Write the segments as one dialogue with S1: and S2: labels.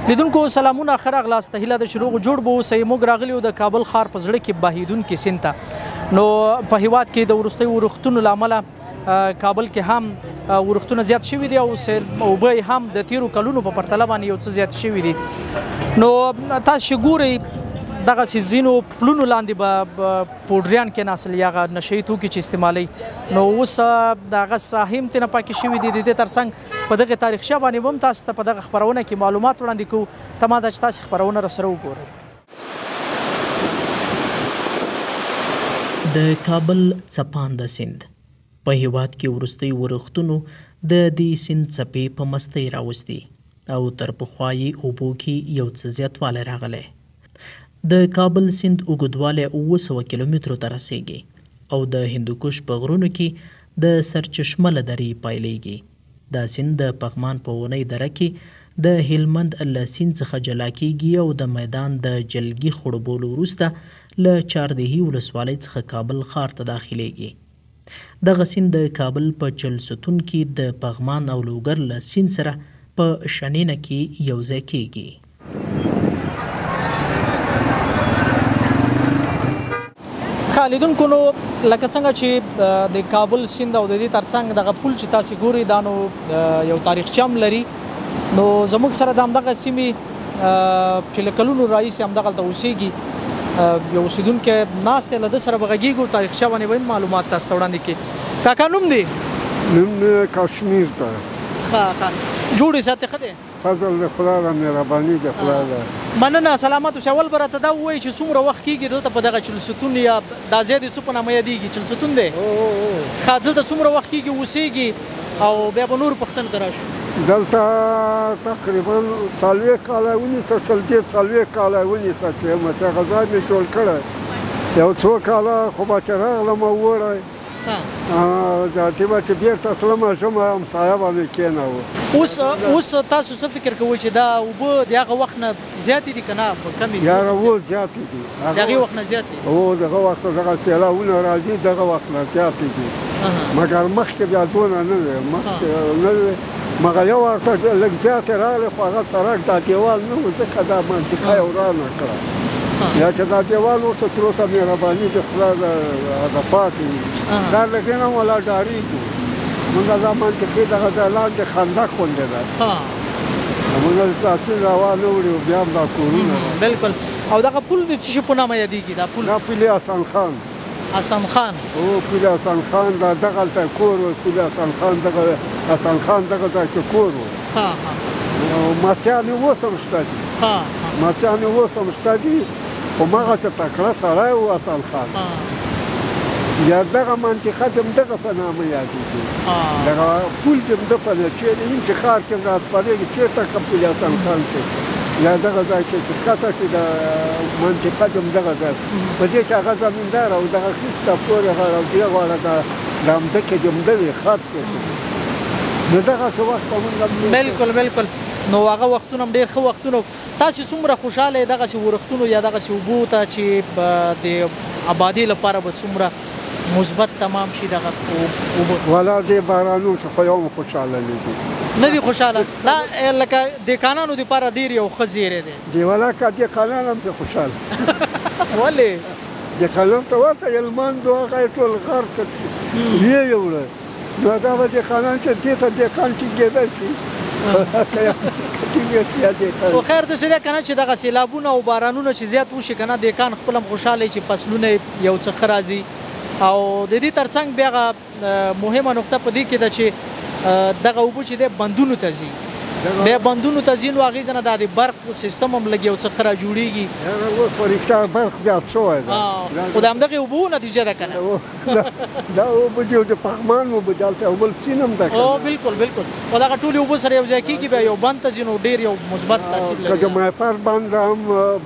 S1: لیدونکو سلامونه، ښه راغلاست. هیله ده چې روغ جوړ به اوسئ. موږ راغلي یو د کابل ښار په زړه کې بهیدونکي سیند ته. نو په هیواد کې د وروستیو ورښتونو له امله کابل کې هم ورښتونه زیات شوي دي او اوبه یې هم د تیرو کلونو په پرتله باندې یو څه زیات شوي دي. نو تاسو چې ګورئ دغسې ځینو پلونو لاندې به پوډریان کېناستل یا هغه نشه یي توکي چې استعمالوي، نو اوس د هغه ساحې هم ترېنه پاکې شوي دي. د دې ترڅنګ په دغې تاریخچه باندې به هم تاسو ته په دغه خپرونه کې معلومات وړاندې کوو. تمه ده چې تاسې خپرونه راسره وګورئ.
S2: د کابل څپانده سیند په هیواد کې وروستیو ورښتونو د دې سیند څپې په مستۍ راوستي او تر پخوا یې اوبو کې یو څه زیاتوالی راغلی. د کابل سیند اوږدوالی 700 کیلومترو ته رسیږي او د هندوکش په غرونو کې د سرچشمه له درې پیلیږي. دا سیند د پغمان په اونۍ دره کې د هلمند له سیند څخه جلا کیږي او د میدان د جلګي خړوبولو وروسته له چاردهي ولسوالۍ څخه کابل ښار ته داخلیږي. دغه سیند د کابل په چلستون کې د پغمان او لوګر له سیند سره په شنینه کې یوځای کیږي.
S1: ښه لیدونکو، نو لکه څنګه چې د کابل سیند او د دې ترڅنګ دغه پل چې تاسې ګورئ دا نو یو تاریخچه هم لري. نو زموږ سره د همدغه سیمې چې له کلونو راهیسې همدغلته اوسېږي یو اوسېدونکی ناست دی، له ده سره به غږېږو، تاریخچه باندې به هم معلومات تاسو ته وړاندې کړي. کاکا نوم دی؟
S3: نوم مې کشمیر دی.
S1: ښه ښه، جوړ یې ساتې؟ ښه دی؟
S3: فضل د خدای ده، مهرباني د خدای ده.
S1: مننه، سلامت اوسې. اول به راته دا ووایي چې څومره وخت کېږي دلته په دغه چلستون یا دا ځای د څه په نامه یادېږي؟ چلستون دی؟ ښه، دلته څومره وخت کېږي اوسېږي او بیا به نورو پوښتنو ته راشو.
S3: دلته تقریبا 40 کاله ونیسه، 20 ډېر 40 کاله ونیسه چې یم، چې هغه ځای مې جوړ کړی. یو څو کاله خو به چې راغلم اوړی ذاتي به چې بېرته تلم ژمی همسایه به مې کېناوه.
S1: اوس تاسو څه فکر کوئ چې دا اوبه د هغه وخت نه زیاتې دي که نه کمې دي؟
S3: یاره اوس زیاتې دي.
S1: د هغې وخت نه زیاتې دي؟
S3: هو، دغه وخت دغه سیلاوونه راځي دغه وخت نه زیاتې دي، مګر مخکې بیا دونه نه وې، مخکې نه وې. مګر یو وخت لږ زیاتې راغلې، خو هغه سړک دا دیوال نه و، ځکه دا منطقه یې ورانه کړه. یا چې دا دیوال اوس تر اوسه مهرباني د خدای ده هغه پاتې وي. سر له دې نه ولا ډارېږو موږ. دا منطقې دغه ځای لاندې خندق غوندې ده، موږ اساسي روانه وړي بیا هم دا کورونه.
S1: بالکل. او دغه پل د څه شي په نامه یادېږي؟ دا پل؟
S3: دا پل حسن خان.
S1: حسن خان؟
S3: هو، پل حسن خان. دا دغلته کور و، پل حسن خان، دغه حسن خان دغه ځای کې کور و. مسیان یې اوس هم شته دي، مسیان یې اوس هم شته دي، خو مغه څه تکړه سړی و حسن خان. بیا دغه منطقه د همدغه په نامه یادېږي، دغه پل د همده په نامه. چېرې هم چې ښار کې راسپرېږي، چېرته که پل حسن خان کې یا دغه ځای کې چې ښکته شي، د منطقه د همدغه ځای په دې چې هغه زمیندار او دغه خیسته پورې غاړه او دې غاړه دا مځکې د همده وې، خرڅې کړې. نو دغسې وخت به موږ هم.
S1: بالکل بالکل. نو هغه وختونه هم ډېر ښه وختونه. تاسې څومره خوشحاله یې دغسې ورښتونو یا دغسې اوبو ته چې د آبادۍ لپاره به څومره مثبت تمام شي دغه اوبه؟
S3: ولا دې بارانو کې خو یو هم خوشحاله نه دي.
S1: نه دي خوشحاله؟ دا لکه دهقانانو دپاره ډېر یو ښه زیری دی.
S3: دی ولا که دهقانان هم پرې خوشحاله.
S1: ولې؟
S3: دهقانان ته ورته هلمند و، هغه یې ټول غرق کړ، ویې یوړه. نو دا به دهقانان چې دې ته دهقان ټینګېدای شي،
S1: خو خیر داسې ده که نه چې دغه سیلابونه او بارانونه چې زیات وشي که نه، دهقان خپل هم خوشحاله چې فصلونه یې یو څه ښه راځي. او د دې ترڅنګ بیا هغه مهمه نقطه په دې کې ده چې دغه اوبه چې دی بندونو ته ځي، بیا بندونو ته ځي، نو هغې ځنه دا د برق سیستم هم لږ یو څه ښه را جوړېږي.
S3: اوس په رښتیا برق زیات شوی دی،
S1: خو د همدغې اوبو نتیجه ده که نه؟
S3: دا اوبه دي د پغمان اوبه دي، هلته یو بل سیند هم ده که نه؟
S1: بالکل بالکل. خو دغه ټولې اوبه سره یو ځای کېږي، بیا یو بند ته ځي، نو ډېر یو مثبت تاثیر لري.
S3: که د مایپر بند هم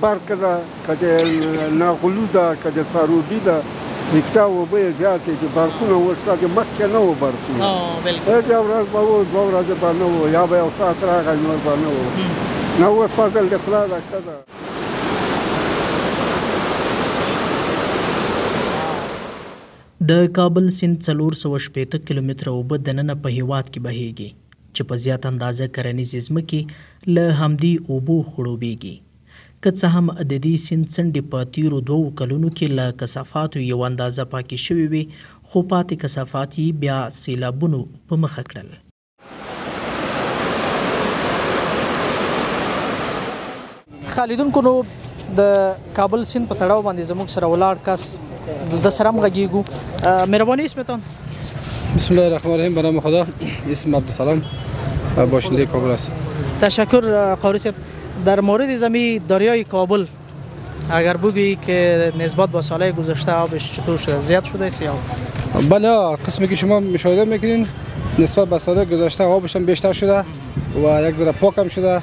S3: برق ده، که د ناغلو ده، که د څاروبي ده، رښتیا اوبه یې زیاتې دي. برقونه اوس شته دي، مخکې نه وو برقونه.
S1: بالکل.
S3: یوه ورځ به وو، 2 ورځې به نه وو، یا به یو ساعت راغی نور به نه وو. نه اوس فضل د خدای ده، ښه ده.
S2: د کابل سیند 460 کیلومتره اوبه دننه په هیواد کې بهیږي چې په زیات اندازه کرنیزې ځمکې له همدې اوبو خړوبیږي. که څه هم د دې سیند څنډې په تیرو 2 کلونو کې له کثافاتو یو اندازه پاکې شوې وې، خو پاتې کثافات یې بیا سیلابونو په مخه کړل.
S1: لیدونکو نو د کابل سیند په تړاو باندې زموږ سره ولاړ کس د سره هم غږیږو. مهرباني اسمتان؟
S4: بسم الله الرحمن الرحیم. به نام خدا. اسم عبدالسلام، باشنده کابل است.
S1: تشکر قاری صاحب. در مورد زمین دریای کابل اگر بگویی که نسبت با سالهای گذشته آبش چطور شده، زیاد شده است یا؟
S4: بله، قسمی که شما مشاهده میکنین نسبت به سالهای گذشته آبش هم بیشتر شده و یک ذره پاک هم شده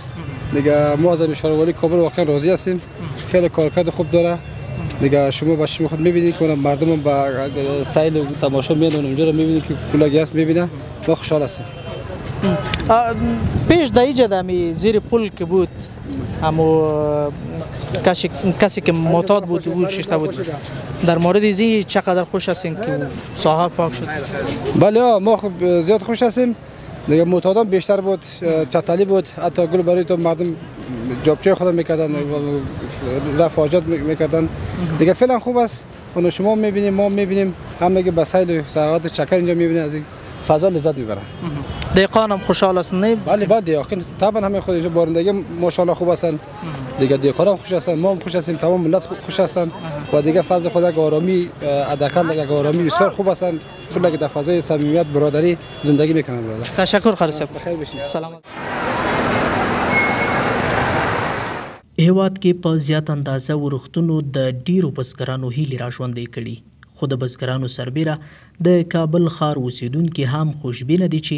S4: دیگه. ما از شاروالی کابل واقعا راضی هستیم، خیلی کارکرد خوب داره دیگه. شما با شما خود میبینید که مردم با سیل و تماشا میان اونجا رو میبینید که کلاگی هست میبینه، ما خوشحال هستیم.
S1: پیش در اینجا دمی زیر پل که بود، امو کسی که معتاد بود او ششته بود، در مورد ازی چقدر خوش هستین که ساحه پاک شد؟
S4: بله، ما خب زیاد خوش هستیم دیگه. معتادان بیشتر بود، چتلی بود، حتی گل برای تو مردم جابجای خودم میکردن، رفع حاجت میکردن دیگه. فعلا خوب است. اونو شما میبینیم، ما میبینیم، همه به سیل ساعات چکر اینجا میبینیم، از این فضا لذت میبرن.
S1: دهقان هم خوشحال هستن؟ نه؟
S4: بله بله، دهقان طبعا همه خود اینجا بارندگی ماشاءالله خوب هستن دیگه. دهقان هم خوش هستن، ما هم خوش هستیم، تمام ملت خوش هستن و دیگه فضل خدا یک آرامی، حداقل یک آرامی بسیار خوب هستن. کلا که در فضای صمیمیت برادری زندگی میکنن برادر.
S1: تشکر قاری صاحب.
S4: بخیر باشید.
S1: سلام.
S2: هیواد کې په زیات اندازه ورښتونو د ډیرو بزګرانو هیلې راژوندۍ کړي، خو د بزګرانو سربیره د کابل ښار اوسېدونکي هم خوشبینه دي چې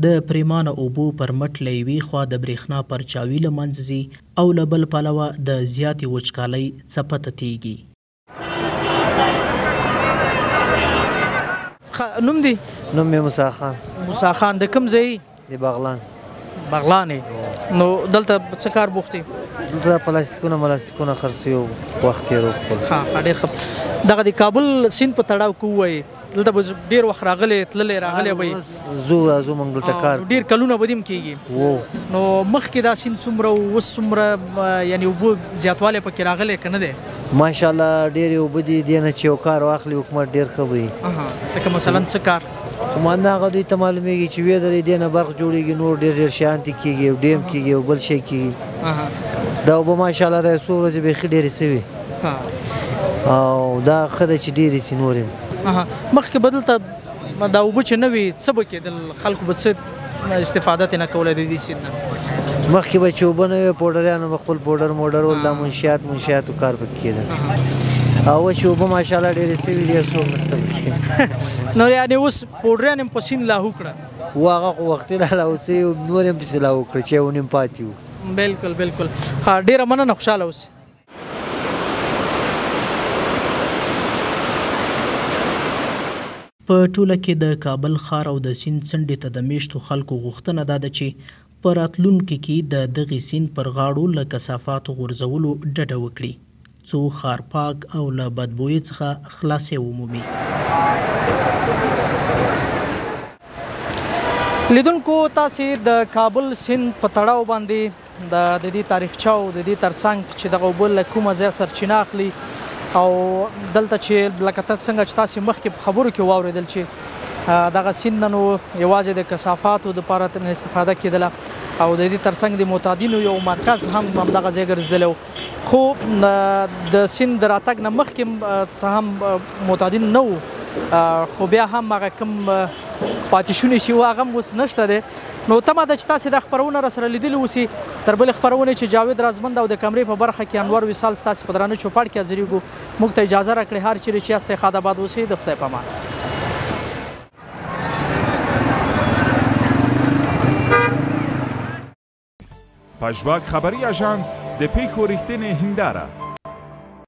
S2: د پریمانه اوبو پر مټ له یوې خوا د برېښنا پرچاوي له منځه ځي او له بل پلوه د زیاتې وچکالۍ څپه تتېږي.
S1: نوم دی؟
S5: نوم مې موسی خان.
S1: موسی خان د کوم ځای؟
S5: د بغلان.
S1: بغلان. نو دلته څه کار بوخت یې؟
S5: دلته پلاستیکونه ملاستیکونه خرڅوي، وخت تېرو خپل.
S1: ښه، ډېر ښه. دغه د کابل سیند په تړاو که ووایې، دلته به ډېر وخت راغلی تللی راغلی به یې؟
S5: ځو راځو موږ دلته کار
S1: ډېر کلونه به دې هم کېږي. نو مخکې دا سیند څومره و، اوس څومره، یعنې اوبو زیاتوالی پکې راغلی که نه دی؟
S5: ماشاءالله ډېرې اوبه دي، دې نه چې یو کار واخلي حکومت ډېر ښه به وي.
S1: لکه مثلا څه کار؟
S5: خو ما نه هغه دوی ته معلومېږي چې ویې درې دې نه برق جوړېږي، نور ډېر ډېر شیان ترې کېږي، یو ډیم کېږي، یو بل شی کېږي. دا اوبه ماشاءالله دا څو ورځې بیخي ډېرې سوي او دا ښه ده چې ډېرې سي نورې.
S1: مخکې به دلته دا اوبه چې نه وي څه به کېدل، خلکو به څه استفاده ترې نه کوله د دې سیند نه؟
S5: مخکې به چې اوبه نه وې پوډریانو به خپل پوډر موډر ول، دا منشیات منشیاتو کار پکې کېدل. او چې اوبه ماشاءالله ډېرې سوي دي، څوک نشته پکې.
S1: نو یعنې اوس پوډریان هم په سیند لاهو کړه؟
S5: و هغه خو وختي لا لاهو سوي، نور هم پسې لاهو کړه چې یو نیم پاتې وو.
S1: بالکل بالکل. ښه، ډېره مننه، خوشحاله اوسئ.
S2: په ټوله کې د کابل ښار او د سیند څنډې ته د میشتو خلکو غوښتنه دا ده چې په راتلونکي کې د دغې سیند پر غاړو له کثافاتو غورځولو ډډه وکړي، څو ښار پاک او له بدبویۍ څخه خلاصی ومومي.
S1: لیدونکو تاسې د کابل سیند په تړاو باندې د دې تاریخچه او د دې ترڅنګ چې دغه اوبه له کومه ځایه سرچینه اخلي او دلته چې لکه څنګه چې تاسې مخکې په خبرو کې واورېدل چې دغه سیند نو یوازې د کثافاتو دپاره ترې استفاده کېدله او د دې ترڅنګ د معتادینو یو مرکز هم همدغه ځای ګرځېدلی و، خو د سیند د راتګ نه مخکې څه هم معتادین نه وو، خو بیا هم هغه کوم پاتې شوني چې وو هغه هم اوس نشته دی. نو تمه ده چې تاسې دا خپرونه را سره لیدلې اوسي. تر بلې خپرونې چې جاوید رازمند او د کمرې په برخه کې انور وصال ستاسې په درانه چوپړ کې حاضرېږو، موږ ته اجازه راکړئ هر چېرې چې یاستئ ښاد آباد اوسئ. د خدای په امان.
S6: پژواک خبري اژانس د پېښو رښتینې هنداره.